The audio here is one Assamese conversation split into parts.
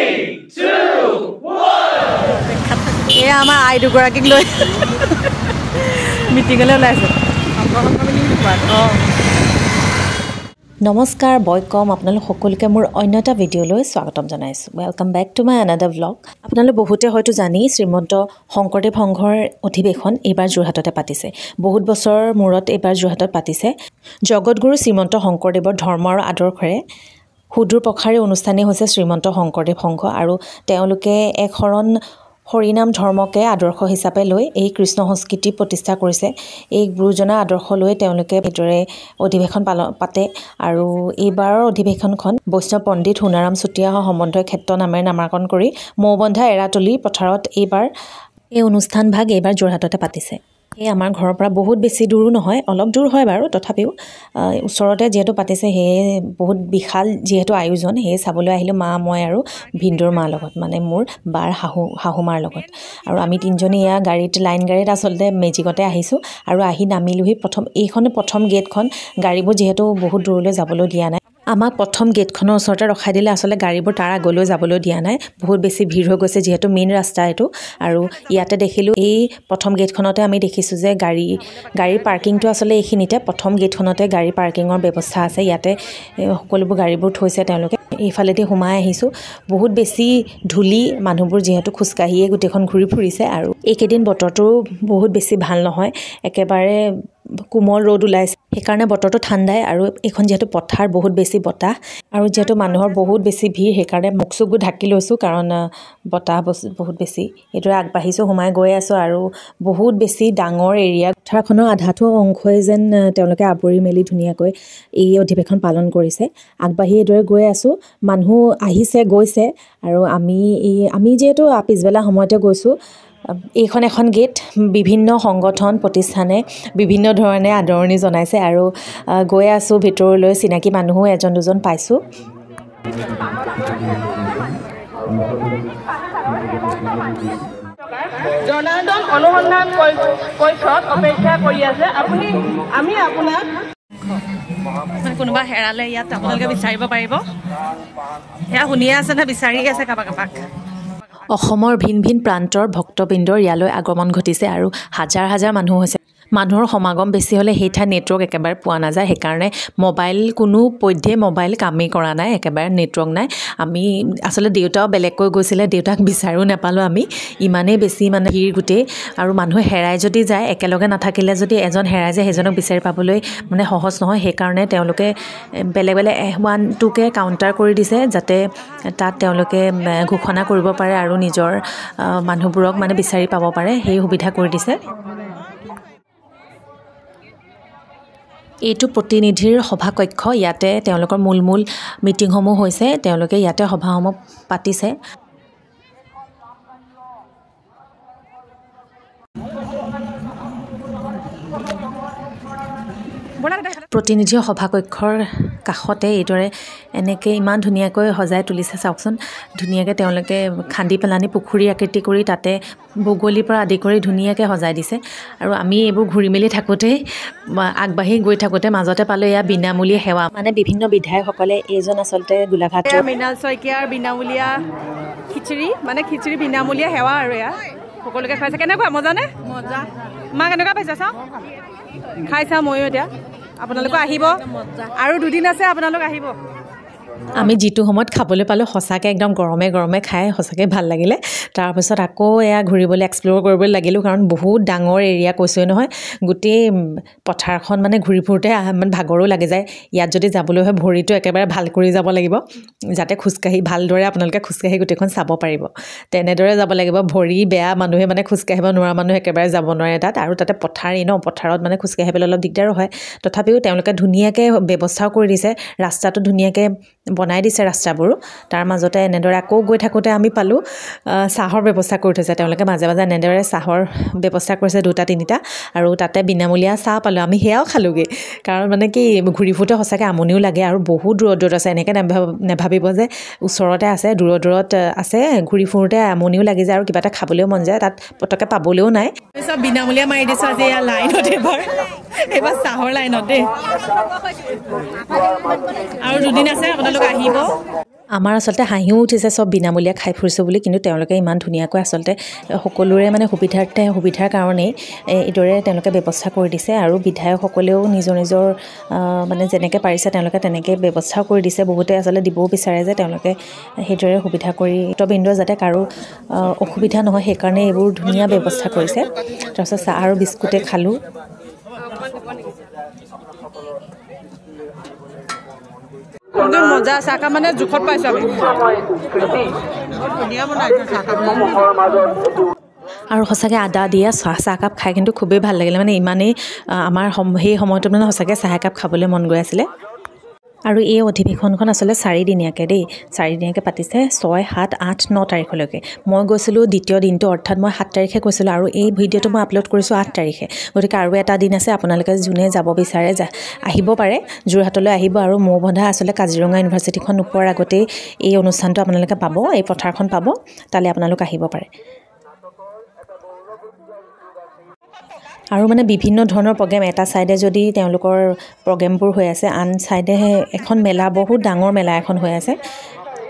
3, 2, 1. এয়া আমাৰ আই দুগৰাকীক লৈ মিটিঙলৈ ওলাইছে। নমস্কাৰ, বয়কম আপোনালোক সকলোকে মোৰ অন্য এটা ভিডিঅ'লৈ স্বাগতম জনাইছোঁ। Welcome back to my another vlog. আপোনালোক বহুতে হয়তো জানি শ্ৰীমন্ত শংকৰদেৱ সংঘৰ অধিৱেশন এইবাৰ যোৰহাটতে পাতিছে। বহুত বছৰৰ মূৰত এইবাৰ যোৰহাটত পাতিছে। জগতগুৰু শ্ৰীমন্ত শংকৰদেৱৰ ধৰ্ম আৰু আদৰ্শৰে সুদূৰ প্ৰসাৰী অনুষ্ঠানেই হৈছে শ্ৰীমন্ত শংকৰদেৱ সংঘ আৰু তেওঁলোকে এক শৰণ হৰিনাম ধৰ্মকে আদৰ্শ হিচাপে লৈ এই কৃষ্ণ সংস্কৃতি প্ৰতিষ্ঠা কৰিছে। এই গুৰুজনাৰ আদৰ্শ লৈ তেওঁলোকে এইদৰে অধিৱেশন পাতে আৰু এইবাৰৰ অধিৱেশনখন বৈষ্ণৱ পণ্ডিত সোণাৰাম চুতীয়া সম্বন্ধয় ক্ষেত্ৰ নামেৰে নামাকৰণ কৰি মৌবন্ধা এৰাতলি পথাৰত এইবাৰ এই অনুষ্ঠানভাগ এইবাৰ যোৰহাটতে পাতিছে। এই আমাৰ ঘৰৰ পৰা বহুত বেছি দূৰো নহয়, অলপ দূৰ হয় বাৰু, তথাপিও ওচৰতে যিহেতু পাতিছে সেয়ে বহুত বিশাল যিহেতু আয়োজন, সেয়ে চাবলৈ আহিলোঁ মা, মই আৰু ভিনদেউৰ মাৰ লগত, মানে মোৰ বাৰ শাহু মাৰ লগত। আৰু আমি তিনিজনী এয়া গাড়ীত, লাইন গাড়ীত আচলতে মেজিকতে আহিছোঁ আৰু আহি নামিলোহি। প্ৰথম এইখনে প্ৰথম গেটখন, গাড়ীবোৰ যিহেতু বহুত দূৰলৈ যাবলৈ দিয়া নাই, আমাক প্ৰথম গেটখনৰ ওচৰতে ৰখাই দিলে। আচলতে গাড়ীবোৰ তাৰ আগলৈ যাবলৈ দিয়া নাই, বহুত বেছি ভিৰ হৈ গৈছে যিহেতু মেইন ৰাস্তা এইটো। আৰু ইয়াতে দেখিলোঁ, এই প্ৰথম গেটখনতে আমি দেখিছোঁ যে গাড়ীৰ পাৰ্কিংটো আচলতে এইখিনিতে প্ৰথম গেটখনতে গাড়ী পাৰ্কিঙৰ ব্যৱস্থা আছে। ইয়াতে সকলোবোৰ গাড়ীবোৰ থৈছে তেওঁলোকে। এইফালেদি সোমাই আহিছোঁ, বহুত বেছি ধূলি, মানুহবোৰ যিহেতু খোজকাঢ়িয়ে গোটেইখন ঘূৰি ফুৰিছে। আৰু এইকেইদিন বতৰটো বহুত বেছি ভাল নহয়, একেবাৰে কোমল ৰ'দ ওলাইছে, সেইকাৰণে বতৰটো ঠাণ্ডাই। আৰু এইখন যিহেতু পথাৰ, বহুত বেছি বতাহ আৰু যিহেতু মানুহৰ বহুত বেছি ভিৰ, সেইকাৰণে মুখ চুখবোৰ ঢাকি লৈছোঁ, কাৰণ বতাহ বহুত বেছি। এইদৰে আগবাঢ়িছোঁ, সোমাই গৈ আছোঁ আৰু বহুত বেছি ডাঙৰ এৰিয়া, পথাৰখনৰ আধাটো অংশই যেন তেওঁলোকে আৱৰি মেলি ধুনীয়াকৈ এই অধিৱেশন পালন কৰিছে। আগবাঢ়ি এইদৰে গৈ আছোঁ, মানুহ আহিছে গৈছে আৰু আমি যিহেতু পিছবেলা সময়তে গৈছোঁ। এইখন এখন গেট, বিভিন্ন সংগঠন প্ৰতিষ্ঠানে বিভিন্ন ধৰণে আদৰণি জনাইছে আৰু গৈ আছোঁ ভিতৰলৈ। চিনাকি মানুহো এজন দুজন পাইছোঁ। জনাৰ্দন অনুসন্ধান কক্ষত অপেক্ষা কৰি আছে। আপুনি আমি আপোনাক মানে কোনোবা হেৰালে ইয়াত আপোনালোকে বিচাৰিব পাৰিব। সেয়া শুনিয়ে আছে নে বিচাৰি আছে কাৰোবাক কাৰোবাক। অসমৰ ভিন ভিন প্ৰান্তৰ ভক্তবৃন্দৰ ইয়ালৈ আগমন ঘটিছে আৰু হাজাৰ হাজাৰ মানুহ হৈছে। মানুহৰ সমাগম বেছি হ'লে সেই ঠাইত নেটৱৰ্ক একেবাৰে পোৱা নাযায়, সেইকাৰণে মোবাইল কোনো পধ্যেই মোবাইল কামেই কৰা নাই, একেবাৰে নেটৱৰ্ক নাই। আমি আচলতে দেউতাও বেলেগকৈ গৈছিলে, দেউতাক বিচাৰিও নাপালোঁ আমি, ইমানেই বেছি মানে ভিৰ গোটেই। আৰু মানুহ হেৰাই যদি যায়, একেলগে নাথাকিলে যদি এজন হেৰাই যায়, সেইজনক বিচাৰি পাবলৈ মানে সহজ নহয়। সেইকাৰণে তেওঁলোকে বেলেগ বেলেগ 1 2কে কাউণ্টাৰ কৰি দিছে, যাতে তাত তেওঁলোকে ঘোষণা কৰিব পাৰে আৰু নিজৰ মানুহবোৰক মানে বিচাৰি পাব পাৰে, সেই সুবিধা কৰি দিছে। এইটো প্ৰতিনিধিৰ সভাকক্ষ, ইয়াতে তেওঁলোকৰ মূল মূল মিটিংসমূহ হৈছে, তেওঁলোকে ইয়াতে সভাসমূহ পাতিছে। প্ৰতিনিধি সভাকক্ষৰ কাষতে এইদৰে এনেকৈ ইমান ধুনীয়াকৈ সজাই তুলিছে, চাওকচোন। ধুনীয়াকৈ তেওঁলোকে খান্দি পেলানি পুখুৰী আকৃতি কৰি তাতে বগলীৰ পৰা আদি কৰি ধুনীয়াকৈ সজাই দিছে। আৰু আমি এইবোৰ ঘূৰি মেলি থাকোঁতেই আগবাঢ়ি গৈ থাকোঁতে মাজতে পালোঁ এয়া বিনামূলীয়া সেৱা, মানে বিভিন্ন বিধায়কসকলে, এইজন আচলতে গোলাঘাটৰ মৃণাল শইকীয়াৰ বিনামূলীয়া খিচিৰি, মানে খিচিৰি বিনামূলীয়া সেৱা আৰু এয়া সকলোকে খুৱাইছে। কেনেকুৱা, মজা নে? মজা। মা কেনেকুৱা পাইছে চাওঁ, খাই চাওঁ ময়ো। এতিয়া আপোনালোকো আহিব, আৰু দুদিন আছে, আপোনালোক আহিব। আমি যিটো সময়ত খাবলৈ পালোঁ, সঁচাকৈ একদম গৰমে গৰমে খাই সঁচাকৈ ভাল লাগিলে। তাৰপিছত আকৌ এয়া ঘূৰিবলৈ, এক্সপ্ল'ৰ কৰিবলৈ লাগিলোঁ, কাৰণ বহুত ডাঙৰ এৰিয়া, কৈছোঁৱেই নহয়, গোটেই পথাৰখন মানে ঘূৰি ফুৰোঁতে মানে ভাগৰো লাগি যায়। ইয়াত যদি যাবলৈ হয় ভৰিটো একেবাৰে ভাল কৰি যাব লাগিব, যাতে খোজকাঢ়ি ভালদৰে আপোনালোকে খোজকাঢ়ি গোটেইখন চাব পাৰিব, তেনেদৰে যাব লাগিব। ভৰি বেয়া মানুহে, মানে খোজকাঢ়িব নোৱাৰা মানুহে একেবাৰে যাব নোৱাৰে তাত। আৰু তাতে পথাৰেই ন, পথাৰত মানে খোজকাঢ়িবলৈ অলপ দিগদাৰো হয়। তথাপিও তেওঁলোকে ধুনীয়াকৈ ব্যৱস্থাও কৰি দিছে, ৰাস্তাটো ধুনীয়াকৈ বনাই দিছে ৰাস্তাবোৰো। তাৰ মাজতে এনেদৰে আকৌ গৈ থাকোঁতে আমি পালোঁ চাহৰ ব্যৱস্থা কৰি থৈছে তেওঁলোকে, মাজে মাজে এনেদৰে চাহৰ ব্যৱস্থা কৰিছে 2টা 3টা, আৰু তাতে বিনামূলীয়া চাহ পালোঁ আমি, সেয়াও খালোঁগৈ। কাৰণ মানে কি, ঘূৰি ফুৰোঁতে সঁচাকৈ আমনিও লাগে আৰু বহুত দূৰত দূৰত আছে, এনেকৈ নাভাবিব যে ওচৰতে আছে, দূৰত দূৰত আছে, ঘূৰি ফুৰোঁতে আমনিও লাগি যায় আৰু কিবা এটা খাবলৈও মন যায়, তাত পটককৈ পাবলৈও নাই। চব বিনামূলীয়া মাৰি দিছোঁ আজি এয়া লাইনত, এইবাৰ চাহৰ লাইনত দেই। আৰু দুদিন আছে, আপোনালোক আহিব। আমাৰ আচলতে হাঁহিও উঠিছে চব বিনামূলীয়া খাই ফুৰিছোঁ বুলি, কিন্তু তেওঁলোকে ইমান ধুনীয়াকৈ আচলতে সকলোৰে মানে সুবিধাৰ কাৰণেই এইদৰে তেওঁলোকে ব্যৱস্থা কৰি দিছে। আৰু বিধায়কসকলেও নিজৰ নিজৰ মানে যেনেকৈ পাৰিছে তেওঁলোকে তেনেকৈ ব্যৱস্থাও কৰি দিছে। বহুতে আচলতে দিবও বিচাৰে যে তেওঁলোকে সেইদৰে সুবিধা কৰি ভক্তবৃন্দ যাতে কাৰো অসুবিধা নহয় সেইকাৰণে এইবোৰ ধুনীয়া ব্যৱস্থা কৰিছে। তাৰপিছত চাহ আৰু বিস্কুটে খালোঁ। মজা চাহকাপ মানে জোখত পাইছোঁ আমি, ধুনীয়া বনাইছে চাহকাপ। আৰু সঁচাকৈ আদা দিয়া চাহকাপ খাই কিন্তু খুবেই ভাল লাগিলে। মানে ইমানেই আমাৰ সেই সময়টোত মানে সঁচাকৈ চাহ একাপ খাবলৈ মন গৈ আছিলে। আৰু এই অধিৱেশনখন আচলতে চাৰিদিনীয়াকৈ দেই, চাৰিদিনীয়াকৈ পাতিছে, 6, 7, 8, 9 তাৰিখলৈকে। মই গৈছিলোঁ দ্বিতীয় দিনটো, অৰ্থাৎ মই 7 তাৰিখে গৈছিলোঁ আৰু এই ভিডিঅ'টো মই আপলোড কৰিছোঁ 8 তাৰিখে। গতিকে আৰু এটা দিন আছে, আপোনালোকে যোনে যাব বিচাৰে আহিব পাৰে, যোৰহাটলৈ আহিব। আৰু মৌবন্ধা আচলতে কাজিৰঙা ইউনিভাৰ্চিটিখন নোপোৱাৰ আগতেই এই অনুষ্ঠানটো আপোনালোকে পাব, এই পথাৰখন পাব, তালৈ আপোনালোক আহিব পাৰে। আৰু মানে বিভিন্ন ধৰণৰ প্ৰগ্ৰেম, এটা ছাইডে যদি তেওঁলোকৰ প্ৰগ্ৰেমবোৰ হৈ আছে, আন ছাইডেহে এখন মেলা, বহুত ডাঙৰ মেলা এখন হৈ আছে।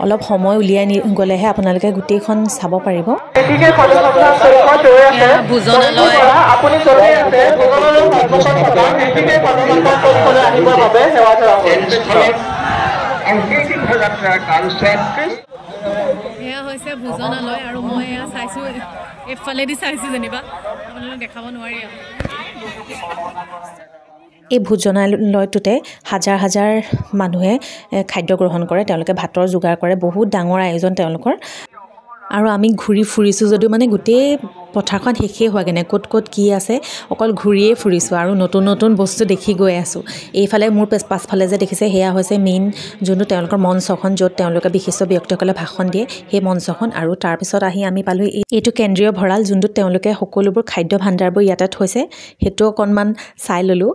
অলপ সময় উলিয়াই গ'লেহে আপোনালোকে গোটেইখন চাব পাৰিব। এয়া হৈছে ভোজনালয় আৰু মই এয়া চাইছোঁ, এইফালেদি চাইছোঁ যেনিবা, আপোনালোক দেখাব নোৱাৰি। এই ভোজনালয়টোতে হাজাৰ হাজাৰ মানুহে খাদ্য গ্ৰহণ কৰে, তেওঁলোকে ভাতৰ যোগাৰ কৰে, বহুত ডাঙৰ আয়োজন তেওঁলোকৰ। আৰু আমি ঘূৰি ফুৰিছোঁ যদিও মানে গোটেই পথাৰখন শেষেই হোৱাগৈ নাই, ক'ত ক'ত কি আছে অকল ঘূৰিয়ে ফুৰিছোঁ আৰু নতুন নতুন বস্তু দেখি গৈ আছোঁ। এইফালে মোৰ পাছফালে যে দেখিছে সেয়া হৈছে মেইন যোনটো তেওঁলোকৰ মঞ্চখন, য'ত তেওঁলোকে বিশিষ্ট ব্যক্তিসকলে ভাষণ দিয়ে সেই মঞ্চখন। আৰু তাৰপিছত আহি আমি পালোঁ এইটো কেন্দ্ৰীয় ভঁৰাল, যোনটোত তেওঁলোকে সকলোবোৰ খাদ্য ভাণ্ডাৰবোৰ ইয়াতে থৈছে, সেইটো অকণমান চাই ল'লোঁ।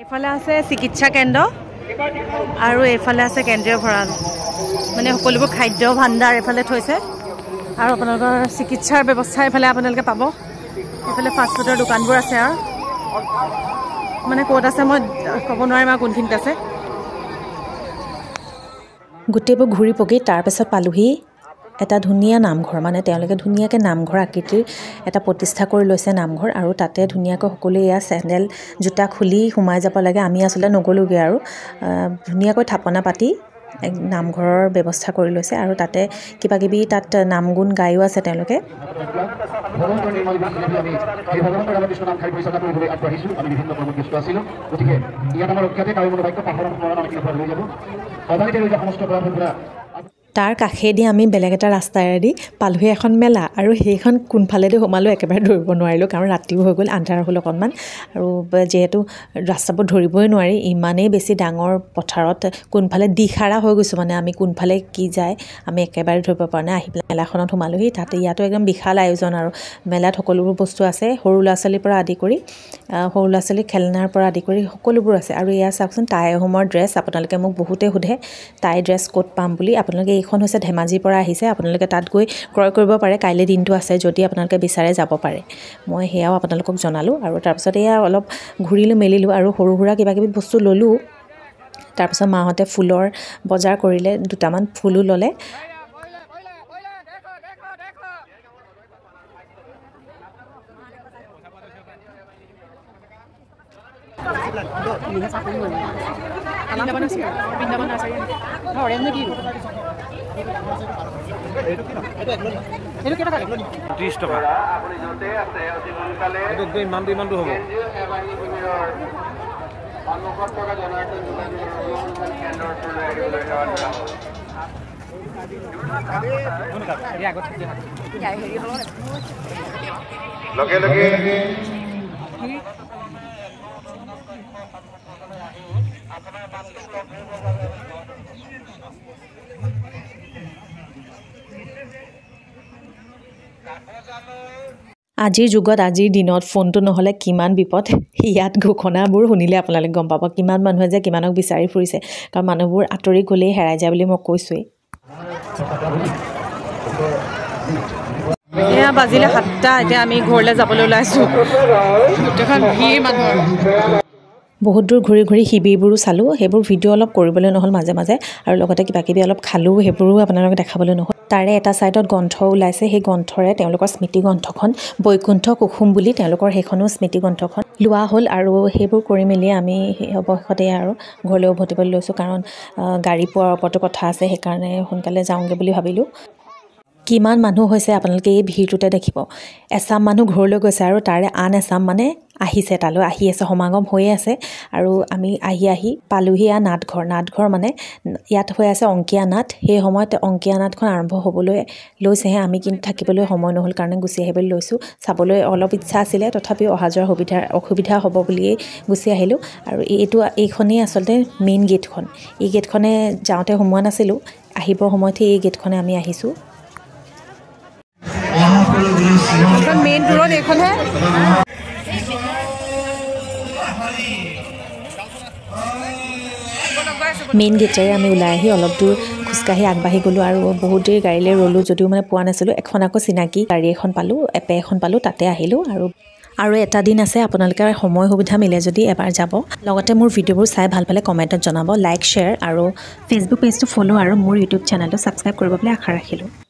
এইফালে আছে চিকিৎসা কেন্দ্ৰ আৰু এইফালে আছে কেন্দ্ৰীয় ভঁৰাল, মানে সকলোবোৰ খাদ্য ভাণ্ডাৰ এইফালে থৈছে। আৰু আপোনালোকৰ চিকিৎসাৰ ব্যৱস্থা এইফালে আপোনালোকে পাব। এইফালে ফাষ্টফুডৰ দোকানবোৰ আছে আৰু মানে ক'ত আছে মই ক'ব নোৱাৰিম আৰু কোনখিনিত আছে। গোটেইবোৰ ঘূৰি পকি তাৰপিছত পালোহি এটা ধুনীয়া নামঘৰ, মানে তেওঁলোকে ধুনীয়াকৈ নামঘৰ আকৃতিৰ এটা প্ৰতিষ্ঠা কৰি লৈছে নামঘৰ। আৰু তাতে ধুনীয়াকৈ সকলোৱে এয়া চেণ্ডেল জোতা খুলি সোমাই যাব লাগে, আমি আচলতে নগ'লোগৈ আৰু। ধুনীয়াকৈ থাপনা পাতি এক নামঘৰৰ ব্যৱস্থা কৰি লৈছে আৰু তাতে কিবাকিবি তাত নাম গুণ গায়ো আছে তেওঁলোকে। তাৰ কাষেদি আমি বেলেগ এটা ৰাস্তাৰেদি পালোহি এখন মেলা, আৰু সেইখন কোনফালেদি সোমালোঁ একেবাৰে ধৰিব নোৱাৰিলোঁ, কাৰণ ৰাতিও হৈ গ'ল, আন্ধাৰ হ'ল অকণমান। আৰু যিহেতু ৰাস্তাবোৰ ধৰিবই নোৱাৰি, ইমানেই বেছি ডাঙৰ পথাৰত কোনফালে দিশহাৰা হৈ গৈছোঁ, মানে আমি কোনফালে কি যায় আমি একেবাৰে ধৰিব পৰা নাই। আহি পেলাই মেলাখনত সোমালোহি, তাতে ইয়াতো একদম বিশাল আয়োজন আৰু মেলাত সকলোবোৰ বস্তু আছে, সৰু ল'ৰা ছোৱালীৰ পৰা আদি কৰি সৰু ল'ৰা ছোৱালীৰ খেলনাৰ পৰা আদি কৰি সকলোবোৰ আছে। আৰু এয়া চাওকচোন টাই আহোমৰ ড্ৰেছ, আপোনালোকে মোক বহুতে সোধে টাই ড্ৰেছ ক'ত পাম বুলি। আপোনালোকে এইখন হৈছে ধেমাজিৰ পৰা আহিছে, আপোনালোকে তাত গৈ ক্ৰয় কৰিব পাৰে, কাইলৈ দিনটো আছে যদি আপোনালোকে বিচাৰে যাব পাৰে। মই সেয়াও আপোনালোকক জনালোঁ। আৰু তাৰপিছত এয়া অলপ ঘূৰিলোঁ মেলিলোঁ আৰু সৰু সুৰা কিবা কিবি বস্তু ল'লোঁ। তাৰপিছত মাহঁতে ফুলৰ বজাৰ কৰিলে, দুটামান ফুলো ল'লে। লগে লগে আজিৰ যুগত আজিৰ দিনত ফোনটো নহ'লে কিমান বিপদ, ইয়াত ঘোষণাবোৰ শুনিলে আপোনালোকে গম পাব কিমান মানুহে যে কিমানক বিচাৰি ফুৰিছে, কাৰণ মানুহবোৰ আঁতৰি গ'লেই হেৰাই যায় বুলি মই কৈছোঁৱেই। এয়া বাজিলে 7টা, এতিয়া আমি ঘৰলৈ যাবলৈ ওলাইছোঁ। গোটেইখন ভিৰ মানুহৰ। বহুত দূৰ ঘূৰি ঘূৰি শিবিৰবোৰো চালোঁ, সেইবোৰ ভিডিঅ' অলপ কৰিবলৈ নহ'ল মাজে মাজে, আৰু লগতে কিবা কিবি অলপ খালোঁ, সেইবোৰো আপোনালোকে দেখাবলৈ নহ'ল। তাৰে এটা ছাইডত গ্ৰন্থ ওলাইছে, সেই গ্ৰন্থৰে তেওঁলোকৰ স্মৃতি গ্ৰন্থখন বৈকুণ্ঠ কুসুম বুলি তেওঁলোকৰ সেইখনো স্মৃতি গ্ৰন্থখন লোৱা হ'ল। আৰু সেইবোৰ কৰি মেলি আমি অৱশেষতে আৰু ঘৰলৈ উভতিবলৈ লৈছোঁ, কাৰণ গাড়ী পোৱাৰ ওপৰতো কথা আছে, সেইকাৰণে সোনকালে যাওঁগৈ বুলি ভাবিলোঁ। কিমান মানুহ হৈছে আপোনালোকে এই ভিৰটোতে দেখিব। এচাম মানুহ ঘৰলৈ গৈছে আৰু তাৰে আন এচাম মানে আহিছে, তালৈ আহি আছে, সমাগম হৈয়ে আছে। আৰু আমি আহি আহি পালোহি এয়া নাটঘৰ। নাটঘৰ মানে ইয়াত হৈ আছে অংকীয়া নাট। সেই সময়ত অংকীয়া নাটখন আৰম্ভ হ'বলৈ লৈছেহে, আমি কিন্তু থাকিবলৈ সময় নহ'ল কাৰণে গুচি আহিবলৈ লৈছোঁ। চাবলৈ অলপ ইচ্ছা আছিলে, তথাপিও অহা যোৱাৰ অসুবিধা হ'ব বুলিয়েই গুচি আহিলোঁ। আৰু এইখনেই আচলতে মেইন গেটখন। এই গেটখনে যাওঁতে সোমোৱা নাছিলোঁ, আহিবৰ সময়তহে এই গেটখনে আমি আহিছোঁ। মেইন তোৰণ এইখনহে। মেইন গেটেৰে আমি ওলাই আহি অলপ দূৰ খোজকাঢ়ি আগবাঢ়ি গ'লোঁ আৰু বহুত দেৰি গাড়ীলৈ ৰ'লোঁ যদিও মানে পোৱা নাছিলোঁ। এখন আকৌ চিনাকি গাড়ী এখন পালোঁ, এপে এখন পালোঁ, তাতে আহিলোঁ। আৰু এটা দিন আছে, আপোনালোকে সময় সুবিধা মিলে যদি এবাৰ যাব। লগতে মোৰ ভিডিঅ'বোৰ চাই ভাল পালে কমেণ্টত জনাব, লাইক, শ্বেয়াৰ আৰু ফেচবুক পেজটো ফ'ল' আৰু মোৰ ইউটিউব চেনেলটো ছাবস্ক্ৰাইব কৰিব বুলি আশা ৰাখিলোঁ।